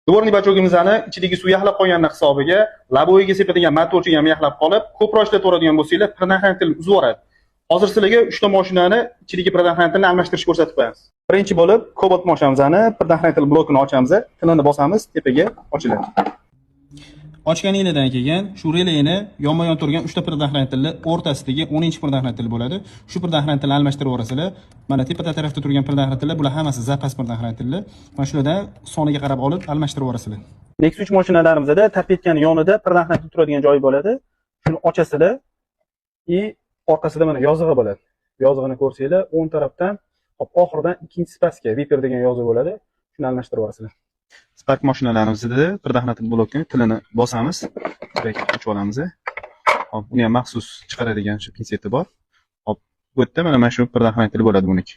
Дворный бачок imizni ichidagi suv yaxlab qolganini hisobiga лобовой ga sepadigan motorchi ham yaxlab qolib, ko'proq ishlatib bo'lsanglar, предохранитель uzib yuboradi. Hozir sizlarga 3 ta mashinani ichidagi предохранитель ni almashtirishni ko'rsatib qo'yamiz. Birinchi bo'lib Cobalt mashinamizni предохранитель blokini ochamiz, tilini bosamiz, tepaga ochiladi. Ochganinglardan keyin shu releni yonma-yon turgan 3 ta предохранитель ni o'rtasidagi 10-предохранитель bo'ladi. Shu предохранитель ni almashtirib yuborasizlar. Mana tepa tarafda turgan предохранитель lar, bular hammasi zapas предохранитель lar. Mana shulardan soniga qarab olib almashtirib yuborasizlar. Nexus 3 mashinalarimizda торпедка ni yonida предохранитель turadigan joyi bo'ladi. Shuni ochasizlar и orqasida mana yozig'i bo'ladi. Yozig'ini ko'rsanglar, o'ng tarafdan, hop, oxiridan ikkinchi spaska Viper degan yozuv bo'ladi. Shuni almashtirib yuborasizlar. Spark mashinalarimizda предохранитель blokini tilini bosamiz, direkt ochib olamiz. Hop, uni ham maxsus chiqaradigan shu pinseti bor. Hop, bu yerda mana shu предохранитель bo'ladi buniki.